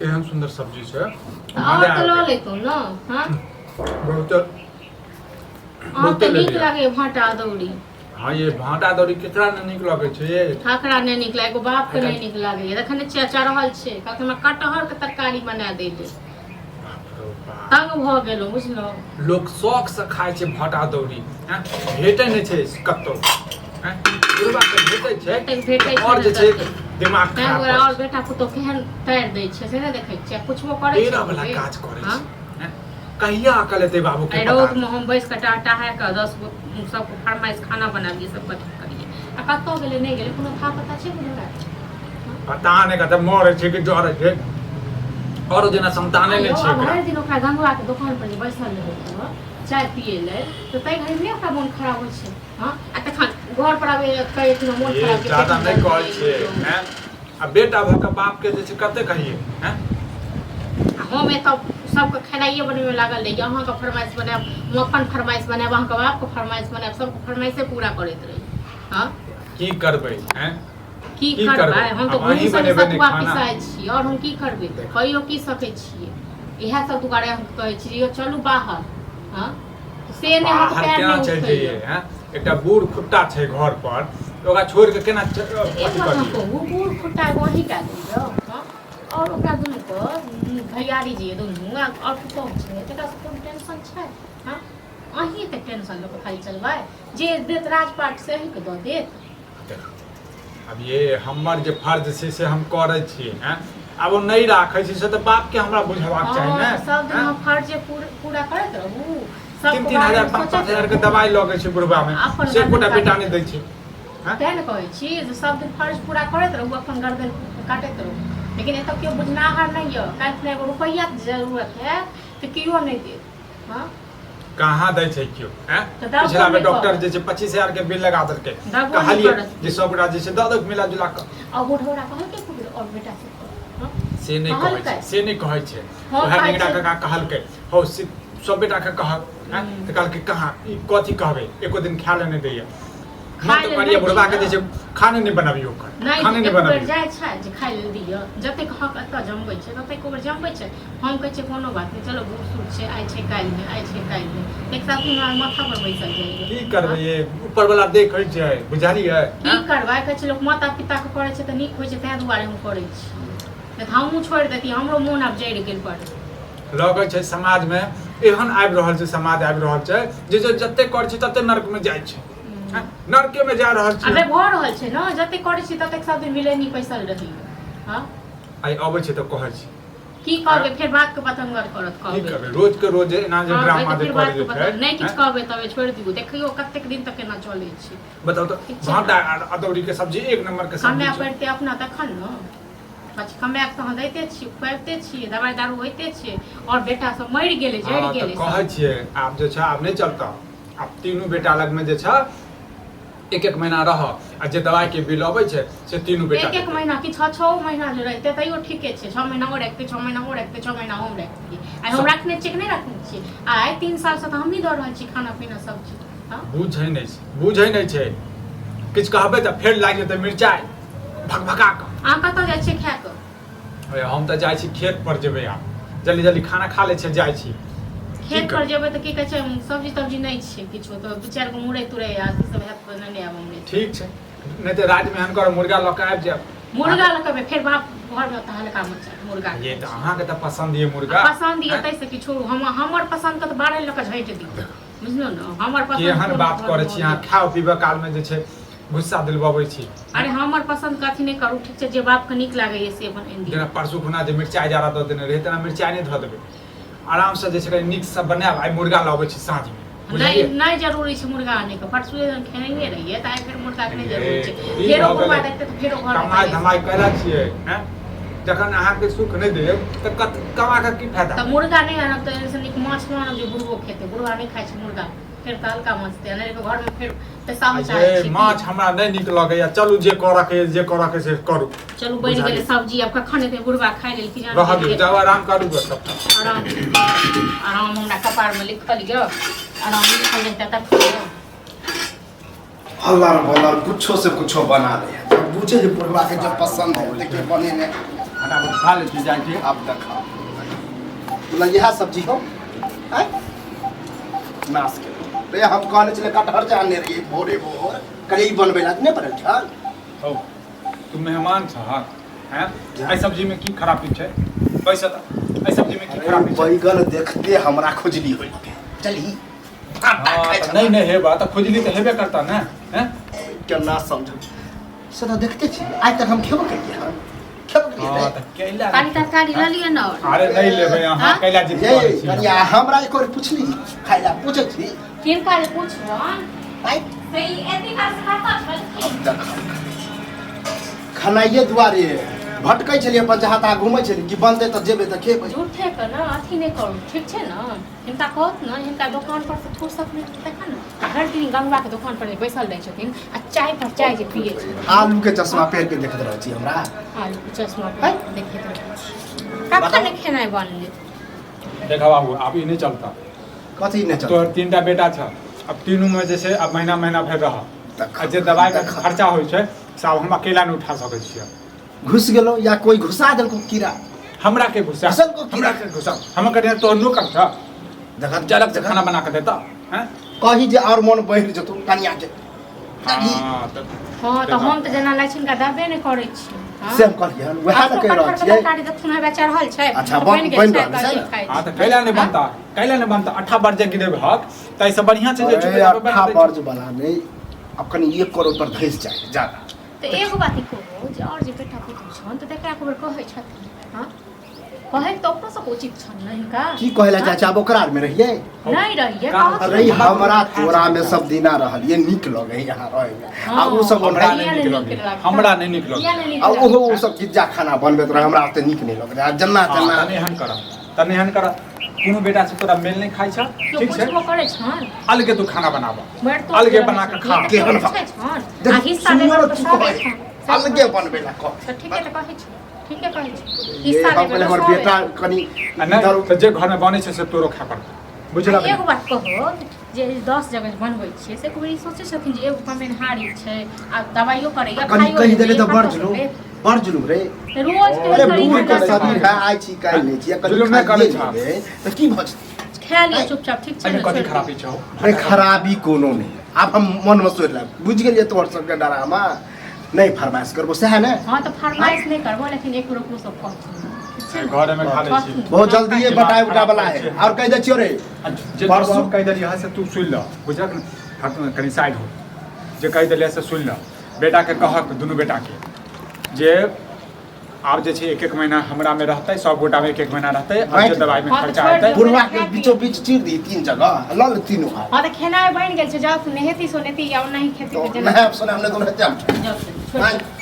एहन सुन्दर सब्जी छै। आओर मजा तऽ लऽ आबि गेल। लेतहुँ ने। हँ। बहुते। अहाँ बहुते तऽ नीक लेलियै। लागैए भाँटा अदौरी। हँ, ये भाँटा अदौरी केकरा नहि नीक लगै छै ये? ठकरा नहि नीक लागै, एगो बापके नहि नीक लागैए। देखै नहि छियै, चढ़ल छै, कहलकै हमरा कटहरके तरकारी बना दै ले। बाप रौ बाप। तंग भऽ गेलहुँ, बुझलहुँ? लोक शौक से खाइ छै भाँटा अदौरी, हैं? भेटै नहि छै कतौ, हैं? बुढ़बा के भेटै छै। जतेक भेटै छै आओर ने जे छै ततेक। दिमाग तैं खराब दुआरे करै आओर छै। बेटा पुतोह केहन तारि दै छै से नहि देखै छियै? पुछबो करै छै डेरा वाला कोइ? काज करै हँ? छै, हैं? कहिया अकल एतै बाबू के आइ पता रौदमे हम बैस कऽ टाह कऽ 10 गो सबके फरमाइश खाना बनाबियै, सबके अथी करियै, आ कतऽ गेलै नहि गेलै, कोनो था पता छै बुढ़बा? पता नहि कतऽ मरै छै कि जरै छै। आओर जेना संताने नहि छै एकरा। भरि दिन ओकरा गंगवा के दोकान पर जे बैसल रहै छै चाय पियै लए, तऽ ताहि घड़ी नहि ओकरा मोन खराब होइ छै? हँ, आ तखन घर पर आबै कहै कि मोन ये खराब छै, ज्यादा पेटमे नहि दर्द कहै होइए। छियै, हैं? आ बेटा भऽ कऽ बाप के जे छै कते कहियै, हैं? आ हम एतऽ सबके खेनाइए बनबैमे लागल रहियै। अहाँके फरमाइश बनायब, हम अपन फरमाइश बनायब, अहाँके बापके फरमाइश बनायब, सबके फरमाइशे पूरा करैत रही। हँ। की करबै, हैं? की की करबै? करबै? हम तऽ आब अहीं घूम बनेबै ने सतुआ खाना? पिसाइ छी, आओर हम की करबै? कहियो की सकै छियै? इएह सब दुआरे हम कहै छी यौ, चलू बाहर। हँ, से नहि हम बाहर पैर केना नहि चलि उठैए। जइयै, हैं? एकटा बूढ़ खुट्टा छै घर पर, ओकरा छोड़ि कऽ केना एक अथी बात हम करियै? कहू, बूढ़ खुट्टा एगो अहीं कए देलियै? हँ, आओर ओकरा दुनूके भैयारी जे दुनू आओर पुतहु छै, तकरा से कोनो टेंशन छै? हँ, अहीं एते टेंशन लऽ कऽ खाली चलबै, जे देत राजपाट से अहीँके दऽ देत। अब ये हमर जे फर्ज छै से हम करै छियै, हैं? आब ओ नहि राखै छै से तऽ बापके हमरा बुझबाक चाही ने। हँ, सब दिन हैं? हम फर्ज पूरा करैत रहू, तीन सबके तीन बारेमे हजार, 5 5 सोचैत हजार के रहू। दवाइ लगै छै बुढ़बामे, अपन से एकोटा गर्दन बेटा काटैत नहि दै छै, हैं? तेँ ने कहै छी जे सब दिन फर्ज पूरा करैत रहू, अपन गर्दन काटैत रहू, लेकिन एतऽ केओ बुझनाहर नहि यऽ। काल्हि खुना एगो रुपैआके जरूरत हैत तऽ केओ नहि देत। हँ। कहाँ दै छै केओ, हैं? तऽ दबो पिछला बेर नहि डॉक्टर करत। जे छै 25,000 के बिल लगा देलकै। दबो नहि कहलियै करत। जे सब गोटा जे छै दऽ दऽ मिला जुला कऽ। आ बुढ़ौरा कहलकै खूब आओर बेटा सब, हँ? से नहि कहै छै। कहलकै? से नहि कहै छै। हँ, उएह कहै नेंगरा छै। काका कहलकै, हौ से सब बेटाके कहक, हैं? तऽ कहलकै कहाँ, ई कथी कहबै, एको दिन खाय लए नहि दैया। मन खाय तऽ लए करियै नहि बुढ़बाके दैया। जे छै खाने नहि बनाबियौ ओकर, नहि खाने नहि एक बेर बनाबियौ। जाइ छै जे खाय लेल दिअ, जतेक हक एतऽ जमबै छै ततेक ओकर जमबै छै। हम कहै छियै कोनो बात नहि, चलो बूढ़ सूढ़ छै, आइ छै काल्हि नहि, आइ छै काल्हि नहि, एक साथ हमरा माथा पर बैसल जाइए। की करबै, ये ऊपर वाला देखै छै, बुझलियै? की करबै? कहै छै लोक माता पिताके करै छै तऽ नीक होइ छै, ताहि दुआरे हम करै छी, नहि तऽ हमहूँ छोड़ि दैतियै। हमरो मोन आब जरि गेल बड़। लगै छै समाजमे एहन आबि रहल छै, समाज आबि रहल छै जे जे जते करै छै तते नर्कमे जाइ छै, हँ? नर्केमे जा रहल छै। अबे भऽ रहल छै ने, जतेक करै छी ततेक सब दिन मिले नहीं पैसल रहैए। हँ। आइ अबै छै तऽ कहै छी। की कहबै? फेर बात के बतंगर करत। की कहबै? करबै, रोज के रोज एना जे हँ, ड्रामा तऽ जे फेर करै बात जे के छै। बतंगर नहि किछु हँ? कहबै तबे छोड़ि दियौ, देखियौ कतेक दिन तक एना चलै छै। बताउ तऽ। ठीक छै। भाँटा आ अदौरी के सब्जी एक नंबर के सब्जी कमाए छै। पड़तै अपना तखन ने। कथी कमाए कऽ तहन दैते छियै, खुआबिते छियै, दवाइ दारू होइते छै, आओर बेटा सब मरि गेलै, जरि हँ तऽ गेलै कहै सब। छियै, आब जे छै आब नहि चलतऽ। आब तीनू बेटा लगमे जे छै एक एक महीना रह, आ जे दवाइके बिल अबै छै से तीनू बेटा एक एक देतै। महीना कि 6 6 महीना जे रहितै तैयो ठीके छै। 6 महीना ओ राखितै, 6 महीना ओ राखितै, 6 महीना हम राखितियै। आइ हम राखने छियै कि नहि राखने छियै? आइ 3 सालसँ तऽ हमही दऽ रहल छी खाना पीना सब चीज। हँ। बुझै नहि छै, बुझै नहि छै। किछु कहबै तऽ फेर लागि जेतै मिरचाइ भकभका कऽ। अहाँ कतऽ जाइ छियै खाए कऽ? अरे, हम तऽ जाइ छी खेत पर जेबै आब। जल्दी जल्दी खाना खा लै छियै, जाइ छी। की खेत पर करबै? जेबै तऽ की कहै छै, सब्जी तब्जी नहि छै किछो, तऽ दू चारि गो मुरइ तुरइ आ अथी सब हैत तऽ नेने आयब हमरे। ठीक छै, नहि तऽ रातिमे एहन करब, मुर्गा लऽ कऽ आबि जायब। मुर्गा लऽ कऽ एबै, फेर बाप घरमे ओतऽ हल्का मचा मुर्गा। ये तऽ अहाँके तऽ पसन्द यऽ मुर्गा। पसन्द यऽ ताहिसँ कि छोड़ू, हम हमर पसन्दके तऽ बारह लऽ कऽ झाँटि दियौ, बुझलहुँ ने? हमर पसन्द केहन कोनो बात घरमे करै छी अहाँ, होइए। खाओ पीबऽ कालमे जे छै गुस्सा दिलबबै छी। अरे, हमर पसन्द के अथी नहि करू, ठीक छै? जे बापके नीक लागैए से अपन आनि दियौ। जेना परसू खुना जे मिरचाइ जादा दऽ देने रहै, तेना मिरचाइ नहि धऽ देबै। आरामसँ जे छै कनि नीकसँ बनायब। आइ मुर्गा लबै छी साँझमे, नहि। बुझलियै? नहि जरूरी छै मुर्गा आनैके। परसुए जहन खेनैये रहियै तऽ आइ फेर मुर्गाके नहि जरूरी छै। ई फेरो भऽ बुढ़वा गेलै। देखतै तऽ फेरो घरमे कमाइ कलेश। धमाइ कैला छियै, हैं? जखन अहाँके सुख नहि देब तऽ कत कमा कऽ की फायदा? तऽ मुर्गा नहि आनब तऽ एहिसँ नीक माछ नहि आनब जे बुढ़बो खेतै? बुढ़वा नहि खाइ छै मुर्गा, फेर तऽ हल्का मचतै, नहि तऽ घरमे फेर पेशाब चाहै ये छी की? माछ हमरा नहि नीक लगैया। चलू, जे करऽ के जे करऽ के से करू। चलू, बनि गेलै बुझलियै। सब्जी। आब कखन एतै बुढ़वा खाइ लेल की जाने। रहऽ दियौ, गेलियै। जाउ आराम करू गऽ सब। आराम, आराम हमरा कपारमे लिखल यऽ? आराम लिखल रहितै तखन ने। हल्लर भल्लर कुछो से कुछो बना ले है, जब बुझे जे बुढ़वा के जब पसंद है, देखिए बनेने। फटाफट खा लै छी, जाइ छी। आब देखा मतलब इएह सब्जी हो आँय? नाश के रे, हम कहने छलै कटहर जे आनने रहियै भोरे भोर, कहलियै ई बनबै लए नहि बनल छल। हौ, तू मेहमान छह हैं, एहि सब्जी में की खराबी छै? बैस तऽ, एहि सब्जी में की अरे खराबी छै? बैगन देखते हमरा खुजली होइ चलही। हाँ, तऽ नहि नहि हेबा तऽ खुजली तऽ हेबे करता ने हैं। केना समझ से तऽ देखते छी, आइ तक हम खेबो केलियै हन, खेबो केलियै हाँ रे। तऽ कैला कनी तरकारी लऽ लिअ ने आओर। अरे नहि लेबै अहाँ। हाँ? कैला जिद ये करै छी? कनिया, हमरा एक बेर पुछली खाइ लए पूछै छी? किनका जे पुछबनि आइ से ई एते काल से कतऽ छलखिन? देख, खेनाइए दुआरे भटकै छलियै, अपन जहाँ तहाँ घुमै छलियै कि बनतै तऽ जेबै तऽ खेबै। झूठे के ने अथी नहि करू, ठीक छै ने? हिनका कहत ने, हिनका दोकान पर से फुर्सत नहि तखन ने भरि दिन गंगवा के दोकान पर जे बैसल रहै छथिन आ चाय पर चाय जे पियै छथिन। आलू के चश्मा पहिर के देखैत रहै छी हमरा। आलू के चश्मा पहिर के देखैत रहै छी। कखन ने खेनाइ बनलै? देखा बाबू, आब ई नहि चलता। कथी नहि चलता? तोहर 3टा बेटा छ, अब तीनू में जे छै अब महीना महीना भरि रह आ जे दवाई के खर्चा होइ छै से आब हम अकेला नहि उठा सकै छियै। घुस गेलो या कोई घुसा देलको कीड़ा? हमरा के घुसा? घुसल को कीड़ा? हमरा के घुसा? हम कहे तोहर नौकर छ? देखत चलक से खाना बना के देता हैं। कही जे और मन बढ़ि जेतौ कनिया के। हाँ, तऽ हँ तऽ हम तऽ जेना लागै छै हिनका दबे नहि करै छी। हँ? से हम कहलियै हन, वएह ने कहि रहल कटहर के छियै। तरकारी देखथुन हेबे चढ़ल छै। अच्छा, तऽ बनि गेल बनि छै, रहल छै तऽ ने? खाइ हाँ छी। तऽ कैला नहि बनता, कैला नहि बनता? अट्ठा बर्ज गिरेब हक तऽ एहिसँ बढ़िआँ छै जे अरे चुपे चापे बना अट्ठा दै छै। बर्ज वाला नहि, आब कनि 1 करोड़ पर धसि जाइ ज्यादा। तऽ एगो बात ई कहू जे आओर जे बेटा पुतहु छनि तऽ तकरा एक बेर कहै छथिन? हँ, कहै तऽ अपनो सबके उचित छनि ने हिनका। की कहै लए चाहै छै? आब ओकरा आरमे रहियै? नहि रहियै। का- कहत अरे हमरा तोरा मे सब दिना रहलियै, नीक लगै यहाँ रहै मे, आ ओ सब हमरा ओनाही- नहि नीक लगै, हमरा नहि नीक लगै। किया नहि नीक आ लगै? ओहो ओ सब गिज्जा खाना बनबैत रहै, हमरा ओते नीक नहि लगै रहै। आ जेना हाँ, तेना तनि एहन करऽ, तनि एहन करऽ, कोनो बेटा से तोरा मेल नहि खाइ छ। केओ ठीक छै। पुछबो करै छनि? अलगे तू खाना बनाबऽ, मरितो अलगे रहै बना कऽ छथिन, खा। तऽ केहन पुछै छनि? देख, आ हिस्सा सुनियो लेबै ने तऽ की सबे कहै। छनि। अलगे बनबै लए कह। तऽ ठीके तऽ कहै छी, ठीके कहै छी। ये हिस्सा हम लेबै कहलियै तऽ हमर सबे। बेटा कनि आ नहि इधर तऽ जे घरमे बनै छै से तोरो खाय पड़तौ, बुझलक? एगो बात कहो जे 10 जगह जे बनबै छियै से एक बेर ई सोचै छथिन जे एगो कमेनहारी छै आ दबाइयो करैया, कनि खाइयो कहि लेतै, देले तऽ बड़ खतो जुलूम लेतै। बड़ जुलूम रे। तऽ रोज के अरे करी बूढ़ के करी शरीर है, आइ छी काल्हि नहि छी, कनि जुलूम नहि करै खाइए छह। लेबै तऽ की भऽ जेतै? खा लिअ चुपचाप, ठीक छै एहिमे ने? कथी छोड़ि खराबी छौ? अरे खराबी कोनो नहि है। आब हम मनमे सोचि लेब, बुझि गेलियै तोहर सबके डरामा, नहि फरमाइश करबो सएह ने। दियौ। हँ तऽ फरमाइश नहि करबो, लेकिन एक बेर ओकरो सब कहथुन, ठीक छै ने? घरेमे खा लै छी। कहथुन। बहुत जल्दिए बटाइ उटा वाला है और कहि दै छियौ रे। आ जे परसू- हम कहि देलियै से तू सुनि लह, बुझलक ने? हट, कनि साइड हो। जे कहि देलियै से सुनि लह। बेटाके कहक, दुनू बेटाके जे आब जे छै एक एक महीना हमरा मे रहतै, सब गोटा मे एक एक महीना रहतै, आ जे दवाई मे हाँ, तऽ खर्चा छोड़ि हेतै। दियौ। बुढ़वा के बीचो बीच चीर दी 3 जगह लऽ ले तीनों हाथ। हँ तऽ खेनाइ बनि गेल छै, जाउ नहेती सोनेती या ओनाही खेती तो के जेना नहायब सोनायब नहि तऽ ओनाहिते हम जाउ, छोड़ि आँय। दियौ।